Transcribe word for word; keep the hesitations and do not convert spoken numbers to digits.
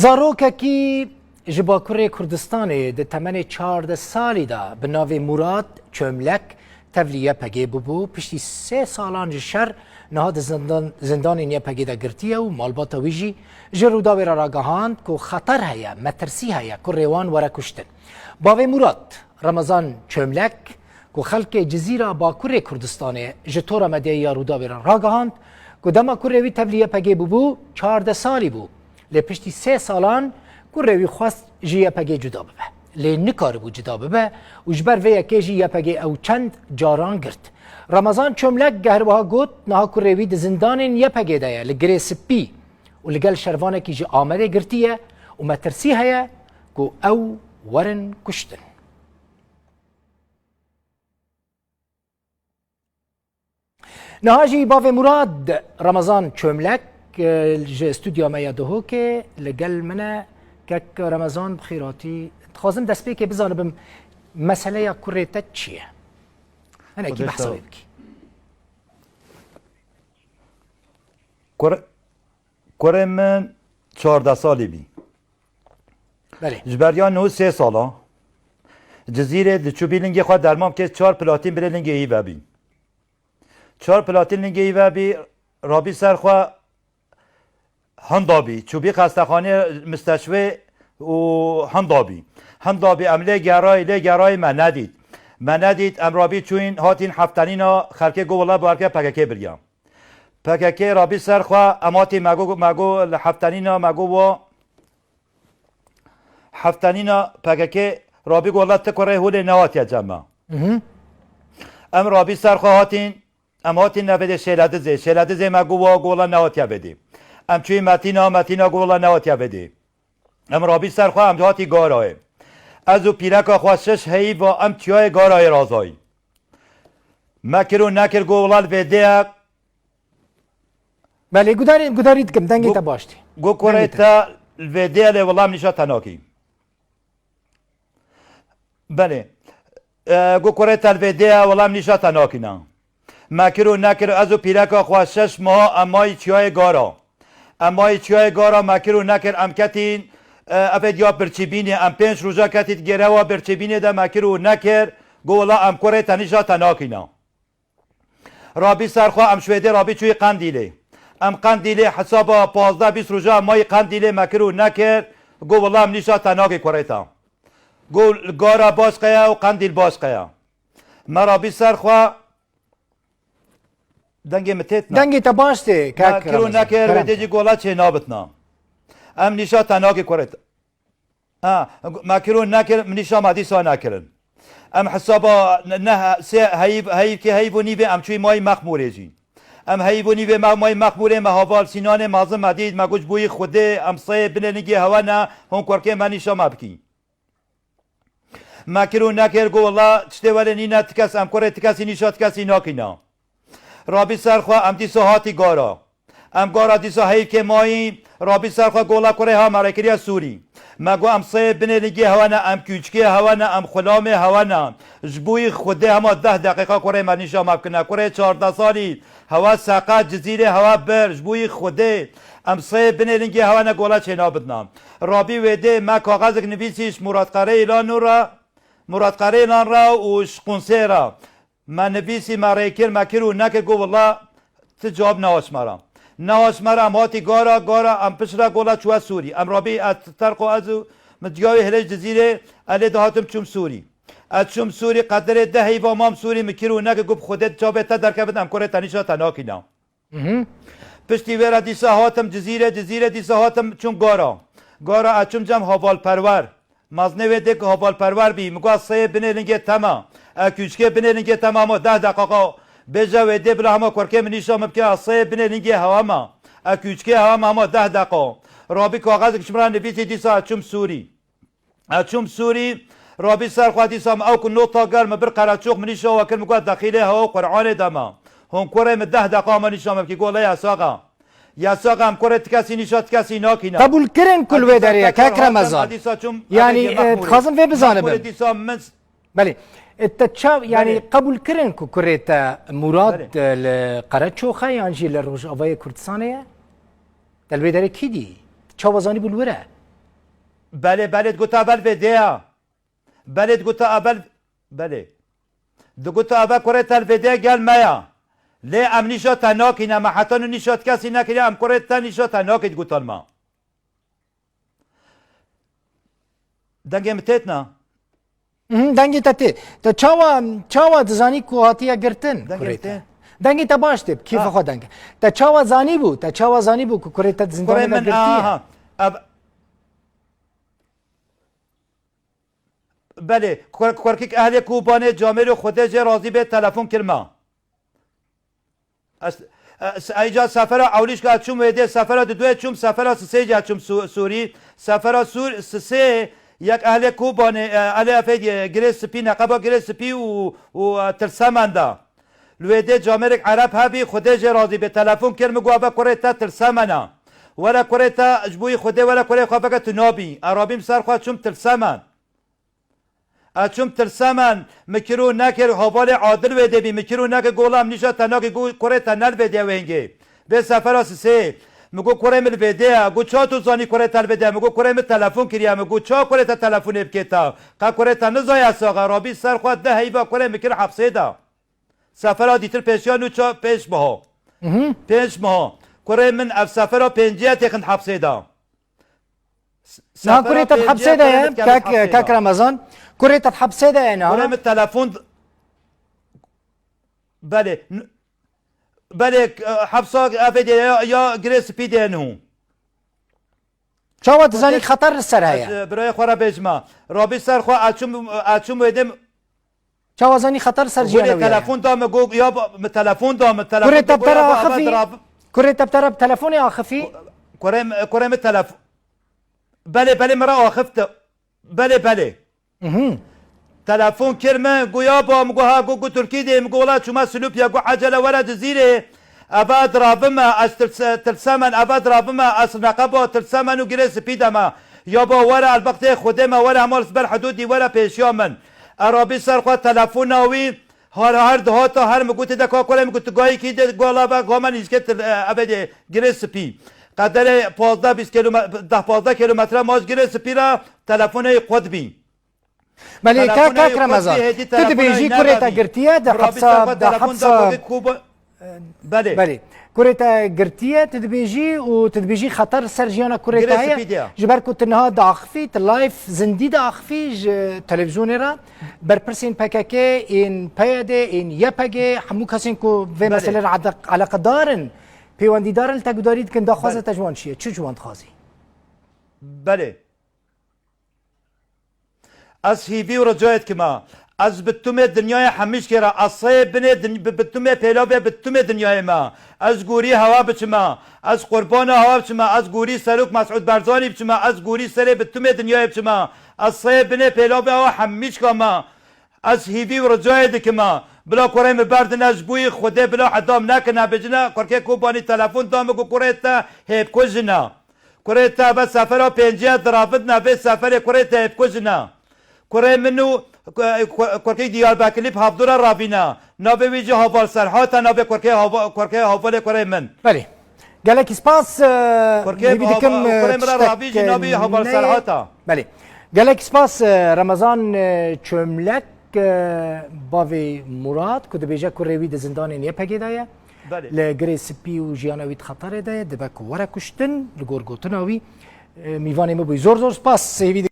Zarokekî ji Bakurê Kurdistanê di temenê çardeh salî de bi navê Murad Çömlek tevlî Y P G bûbû. Piştî sê salan ji şer niha di zindan, zindanên Y P G de girtiye û malbata wî jî ji Rûdawê re ragihand ku xeter heye, metirsî heye kurê wan were kuştin. Bavê Murad, Remezan Çömlek, ku xelkê Cizîra Bakurê Kurdistanê ji tora medyayî ya Rûdawê re ragihand ku dema kurê wî tevlî Y P G bûbû, çardeh salî bû. Lê piştî sê salan kurê wî xwest ji Y P G cuda bibe. Lê nikaribû cuda bibe û ji ber vê yekê jî Y P G ew çend caran girt. Remezan Çömlek her wiha got, niha kurê wî di zindanên Y P G de ye, li Girê Spî û li gel şervanekî ji Amedê girtiye û metirsî heye ku ew werin kuştin. Niha jî bavê Murad, Remezan Çömlek, e, ji stûdyoya me ya Duhokê li gel min e. Kek Remezan, bi xêr hatî. Dixwazim destpêkê bizanibim, meseleya kurê te çi ye? Hinekî Xwedê behsa sağ wê ol. Bikî. Kur-, kurê min çardeh salî bî. Belê. Ji beriya nû sê sala Cizîrê diçûbî lingê xwe derman bike, çar platîn birê lingê wî vebî. Çar platîn lingê wî vebî, rabî ser xwe hinda bî. Çûbî xestexanê misteşfê û hinda bî. Hinda bî, em lê gerayî, lê gerayî me nedît. Me nedît, em rabî çûyîn, hatîn heftenîna xelkê got, wela bi erkê P K K biriya. P K K rabî ser xwe, em hatî me got, me got li heftenîna me got wa, heftenîna P K K rabî got, wela ti kurê holê nehatiye cem me. Mhm. Em rabî ser xwe hatîn, em hatîn nevêdê Şêledizê. Şêledizê me got, wa got, wela nehatiye vêdê. Em çûyî Metîna, Metîna got, wela nehatiye vêdê. Em rabî ser xwe, em hatî Garayê. Ez û pîreka xwe şeş heyî va em çiyayê Garayê razayî. Me kir û nekir, got, wela li vêdê ye. Belê, gudarî, gudarî dikim, dengê Got, te baş tê. Got, kurê Dengê te. Te li vêdê ye, lê wela em nîşa te nakî. Belê. E, got, kurê te li vêdê ye, wela em nîşa te nakîna. Me kir û nekir, ez û pîreka xwe şeş meha em mayî çiyayê Gara. Em mayî çiyayê Gara, me kir û nekir, em ketîn, e, evê diya birçîbînê, em pênc roja ketî di gêrewa birçîbînê de, me kir û nekir, got, wela em kurê te nîşa te nakîna. Rabî ser xwe, em şwêdê rabî çûyî Qendîlê. Em Qendîlê hesaba pazdeh bîst roja em mayî Qendîlê, me kir û nekir, got, wela em nîşa te nakî kurê te. Got, Gara başqe ye û Qendîl başqe ye. Me rabî ser xwe, dengê min têt na. Dengê te baş tê, Me kak kir û Remezan. Nekir, Kerem wê dê ke. Jî got, wela çê nabitna. Em nîşa te nakî kurê te. Ha, me kir û nekir, min nîşa me dîsa nekirin. Em hesaba ne, ne, sê heyv, heyv kê heyv û nîvê em çûyî mayî Mexmûrê jî. Em heyv û nîvê me mayî Mexmûrê, me heval Sînanê mezin me dît, me got, ji bo yî Xwedê, em sê binê lingê hewe ne, hûn kurkê me nîşa me bikî. Me kir û nekir, got, wela tiştê welê nîne, ti kes em kurê ti kesî nîşa ti kesî nakîna. Rabî ser xwe, em dîsa hatî Gara. Em Gara dîsa heyvkê mayî, rabî ser xwe, got, wela kurê ha me rê kiriye Sûrî. Me got, em sê binê lingê hewe ne, em kûçikê hewe ne, em xulamê hewe ne. Ji bo yî Xwedê hema deh deqîqa kurê me nîşa me bikine. Kurê çardeh salî, hewe seqet, Cizîrê hewe bir, ji bo yî Xwedê. Em sê binê lingê hewe ne, got, wela çê nabidna. Rabî wê dê me kaxezek nivîsî ji Murat Qerê Îlan nû re, Murat Qerê Îlan re û ji Qunsê re. Me nivîsî, me rê kir, me kir û nekir, got, wela ti cewab neha ji me re. Neha ji me re, em hatî Gara, Gara, em pişt re, got, wela çûye Sûrî. Em rabî, ez terqo ez û min diya wê hilê Cizîrê, ez lê dihatim çûm Sûrî. Ez çûm Sûrî, qedirê deh heyva mam Sûrî, min kir û nekir, got, bi Xwedê çavê te derkevin, em kurê te nîşa te nakîna. Mhm. Piştî wê re dîsa hatim Cizîrê, Cizîrê dîsa hatim çûm Gara. Gara ez çûm cem hevalperwer. Mezinê wê dê ku hevalperwer bî, min got, sê binê lingê te me. Ez kûçikê binê lingê te me, hema deh deqaqa. Bêje wê dê bila hema kurkê min nîşa min bike, ez sê binê lingê hewe me. Ez kûçikê hewe me, hema deh deqa. Rabî kaxezek ji min re nivîsî, dîsa ez çûm Sûrî. Ez çûm Sûrî, rabî ser xwe dîsa min ew ku nota ger min bir qereçox min nîşa we kir, min got, dexîlê hewa Qur'anê de me. Hûn kurê min deh deqa me nîşa me bikî, got, wela yasax e. Yasax e, em kurê ti kesî nîşa ti kesî nakîne. Qebûl kirin ku li Ez wê dîsa derê ye, tekrar kek hatim, Remezan. ez dîsa çûm, Yanî, ez ê, Mexmûrê. dixwazim vê bizanim. Mexmûrê dîsa min s- Belê. Ê, te çav, yanî Belê. qebûl kirin ku kurê te Murad, Belê. e, li Qereçox e yan jî li Rojavayê Kurdistanê ye? Te li wê derê kî dî? Çawa zanîbû li wir e? Belê, belê, diguta bel vê dê ya. Belê, diguta a bel, belê. Diguta a bel kurê te li vê dê gel me ya. Lê em nîşa te nakîne, me heta nû nîşa ti kesî nekiriye, em kurê te nîşa te nakî digutan me. Dengê min têt na? Mhm, dengê te tê. Te çawa, çawa dizanî ku hatiye girtin Dengê kurê min te? tê. Dengê te baş tê, kêfa Ha. xwe deng. Te çawa zanîbû? Te çawa zanîbû ku kurê te di Kurê zindanê de min, girtiye? aha. Ev, belê, kur-, kurkik ehlê Kobanê camêrê Xwedê jê razî bê telefon kirma. Ez, ez, eyca sefera ewlîşka çûm wê dê, sefera diduê çûm, sefera sisê jî çûm Su-, Sûrî. Sefera Sûr, sisê yek ehlê Kobanê, e, ehlê efê, e, girê spî, neqeba girê spî û, û, e, tirsemen da. Li wê dê camêrek Ereb hebî, Xwedê jê razî bê, telefon kir, min got, "Ebe kurê te tirsemena. Were kurê te, ji bo yî Xwedê were kurê xwe veke tu nabî." Erabîm ser xwe çûm tirsemen. Ez çûm tirsemen, min kir û nekir, hevalê Adil wê dê bî, min kir û nekir, gola em nîşa te nakî, got, "Kurê te ne li vê dê wêngê. Bê sefera sisê." Min got, "Kurê min li vê dê ye." Got, "Ça tu zanî kurê te li vê dê ye?" Min got, "Kurê min telefon kiriye." Min got, "Ça kurê te telefonê bike te? Qe kurê te nizaye saxe?" Rabî ser xwe de heyva kurê min kir hepsê de. Sefera dîtir pêşiya nû ça-, pênc meha. Mhm. Pênc meha. Kurê min ev sefera pêncî ye têxin hepsê de. S-, Na sefera kurê te di pêncî hepsê de kurê ye, min kek, hepsê kek de. Remezan. Kurê te di hepsê de ye na. Kurê min telefon d-, belê. N-, belê, e, hepsa evê de ya, ya girê spî de ne. Çawa dizanî Kurê xeter li ser heye? Ez, e, birayê xwe re bêjime. Rabî ser xwe, ez çûm, ez çûm wê dê m- Çawa zanî xeter ser Gulê jiyana wî heye? telefon da min, got, ya ba-, min telefon da min, telefon Kurê da te got, bera ya ba, axifî? ebe dirab- Kurê te bera bi telefonê axifî? Kurê, kurê min telef-, belê, belê, min re axifte. Belê, belê. Mhm. Telefon kir min, got, ya ba, min got, ha, got, got, Tirkî dê, min got, wela çûme Silopya, got, ecele were Cizîrê. Eve diravime, ez tirs-, tirsemen, eve diravime, ez neqeba tirsemen û girê spî de me. Ya ba were, elbextê Xwedê me, were hema li ber hidûdî, were pêşiya min. Erabî ser xwe telefona wî, har, har dihata, her min gotê de ka kurê min got, gayîkî de gola ve gama nîzkê til, e, eve de girê spî. Qederê pazdeh bîst kîlome-, deh pazdeh kîlometre ma ji girê spî re telefonê wî qut bî. Belê, ka, Telefonê kak wî qut Remezan, bî, hêdî tu telefonê dibêjî wî kurê te nebî. girtiye, di Rabî hepsa, ser xwe di telefon hepsa da gotê ku ba-, Belê. Belê. Kurê te girtiye, tu dibêjî û tu dibêjî xeter ser jiyana kurê te Girê heye. spî de ya. Ji ber ku tu niha diaxifî, tu live zindî diaxifî ji televîzyonê re. Berpirsên P K K ên P Y D, ên Y P G, hemû kesên ku vê Belê. meselê re ade-, eleqedar in, pêwendîdar in, li te gudarî dikin, daxwaza Belê. te ji wan çi ye? Çi ji wan dixwazî? Belê. Ez hîvî û ricayê dikime. Ez bi tumê dinyayê hemîşkê re, ez seyê binê din-, bi, bi tumê pêlavê, bi tumê dinyayê me. Ez gorî hewa biçime. Ez qurbana hewa biçime. Ez gorî Serok Mesûd Barzanî biçime. Ez gorî serê bi tumê dinyayê biçime. Ez seyê binê pêlavê hewa hemîşka me. Ez hîvî û ricayê dikime. Bila kurê min berdine ji bo yî Xwedê bila hedam nekine. Bêjine, kurkê Kobanî telefon da min, got, kurê te hêvkujine. Kurê te ve sefera pênciye diravitne, vê seferê kurê te hêvkujine. Kurê min û ku-, ku-, kurkê Diyarbekirî bi hevdû re ravîne. Navê wî jî Haval Serhat e, navê kurkê Hava-, kurkê Havalê kurê min. Belê. Gelekî spas, e, Kurkê hêvî dikim, Hava-, e, kurê min re tiştek, ravî jî e, navê Haval neyê. Serhat e. Belê. Gelekî spas, e, Remezan, e, Çömlek, e, bavê Murat, ku dibêje kurê wî di zindanên Y P G de ye. Belê. Li girê spî û jiyana wî di xeterê de ye, dibe ku were kuştin, li gor gotina wî, e, mîvanê min bûyî. Zor zor spas, hêvî